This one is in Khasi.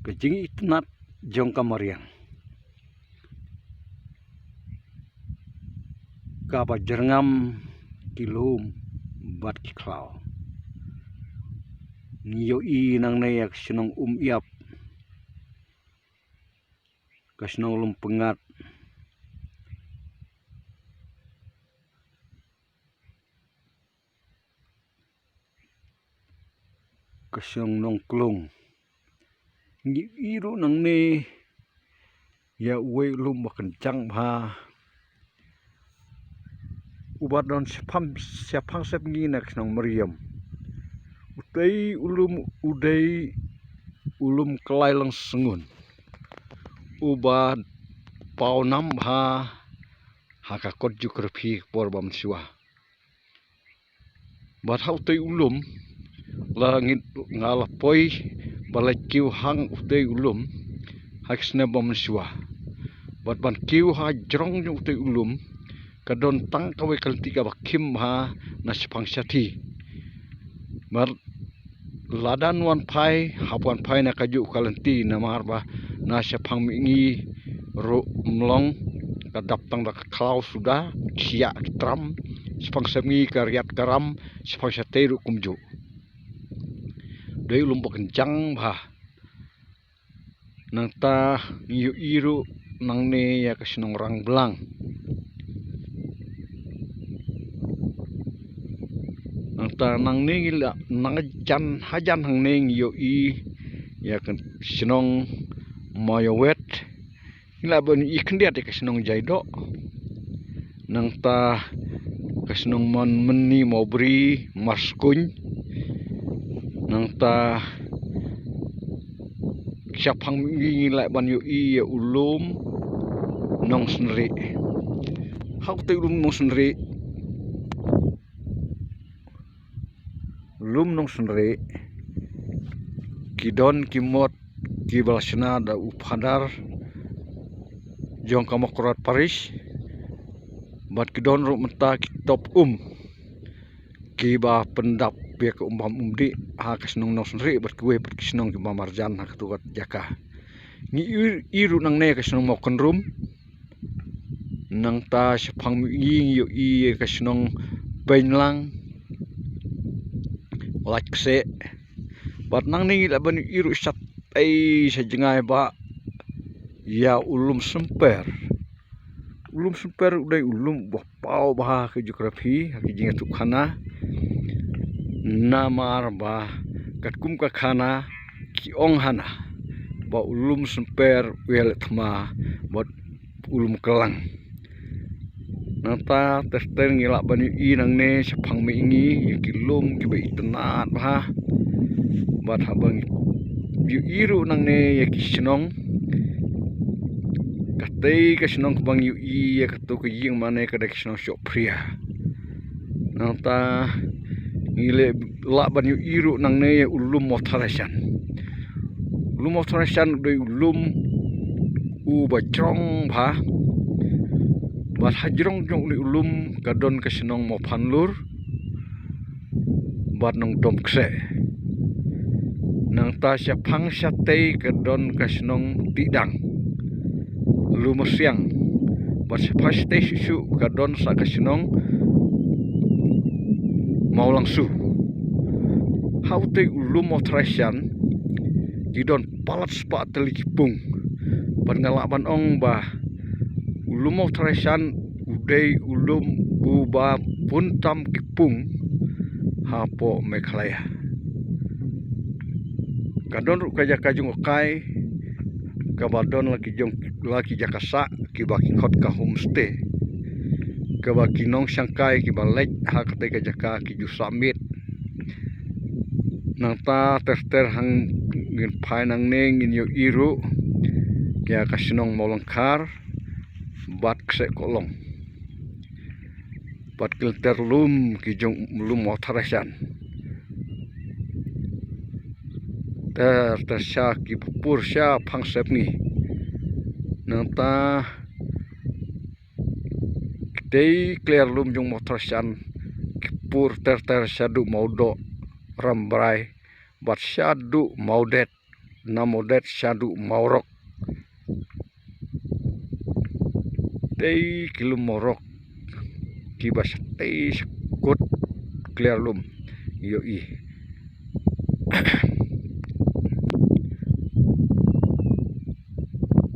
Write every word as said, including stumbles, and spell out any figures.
Ka jingitynnad jong ka mariang kaba jyrngam ki lum bad ki khlaw. Ngi ïohi nangne ïa ka shnong Umïap, ka shnong Lum Pyngngad, ka shnong Nongklung. Ngi ïohi ruh nangne ïa uwei u lum ba kynjang bha, uba don shaphang, shaphang sepngi na ka shnong Mariam. Utei u lum u dei u lum Khlailong Sngun, uba pawnam bha ha ka kot geography ka por ba mynshuwa. Bad ha utei u lum la ngi, nga la poi ba la kiew hang utei u lum ha ki snem ba mynshuwa. Bad ban kiew ha jrong jong utei u lum ka don tang kawei ka lynti kaba khim bha na shaphang shathie. Bad lada wan phai, hap wan phai na kajuh ka lynti, namar ba na shaphang mihngi ruh ym long, ka dap tang da ka khlaw suda, ki shiah ki tram, shaphang sepngi ka riat ka ram, shaphang shatei ruh kumjuh. Dei u lum ba kynjang bha. Nangta ngi ïohi ruh nangne ïa ka shnong Rangblang. Nangta nangne ngi la, nang jan, hajan hangne ngi ïohi ïa ka shnong Mawïawet. Ngi lah ban ïohi khyndiat ïa ka shnong Jaidoh. Nangta ka shnong Mon Mynni, Mawbri, Marskuin. Nangta shaphang mihngi ngi lah ban ïohi ïa u lum Nongsynrieh. Ha utei u lum Nongsynrieh, lum Nongsynrieh, ki don ki mot kiba la shna da u phadar jong ka Mawkyrwat Parish, bad ki don ruh mynta ki top um kiba pyndap ïa ka um bam um dih ha ka shnong Nongsynrieh bad kiwei pat ki shnong kiba marjan ha kato ka jaka. Ngi ïohi ruh nangne ka shnong Mawkynrum. Nangta shaphang mihngi ngi ïohi ïa ka shnong Peinlang, Laitksheh. Bad nangne ngi lah ban ïohi ruh shatei sha jngai bah ïa u lum Symper. U lum Symper u dei u lum ba paw bha ha ka geography, ha ka jingïathuhkhana. Namar ba katkum ka khana ki ong hana ba u lum Symper u ïaleh thma bad u lum Klang. Nangta ter ter ngi lah ban ïohi nangne shaphang mihngi ïa ki lum kiba itynnad bha. Bad haba ngi ïohi ruh nangne ïa ki shnong, katei ka shnong kaba ngi ïohi ïa kato ka ïing mane ka dei ka shnong Shohphria. Nangta ngi lah ban ïohi ruh nangne ïa u lum Mawthadraishan. U lum Mawthadraishan u dei u lum uba jrong bha. Bad ha jrong jong une u lum ka don ka shnong Mawphanlur bad Nongdomksheh. Nangta shaphang shatei ka don ka shnong Tihdang, Lumasiang. Bad shaphang shatei shuh shuh ka don sa ka shnong Mawlangsu. Ha utei u lum Mawthadraishan ki don palat spah tylli ki pung. Bad nga lah ban ong ba u lum Mawthadraishan u dei u lum uba bun tam ki pung hapoh Meghalaya. Ka don ruh ka jaka jngohkai kaba don la ki jong, la ki jaka sah kiba ki khot ka homestay, kaba ki nongshangkai kiba leit ha katei ka jaka ki ju sah miet. Nangta ter ter hangin phai nangne ngin ïohi ruh ïa ka shnong Mawlyngkhar bad Ksheh Kohlong. Bad ki lynter lum ki jong lum Mawthadraishan. Ter ter sha ki pur shaphang sepngi. Nangta kitei ki lynter lum jong Mawthadraishan ki pur ter ter shaduh Mawdoh, Rambrai bad shaduh Mawdet. Namodet shaduh Mawrok. Tei ki lum Mawrok kiba shatei shakut kliar lum. Ïohi.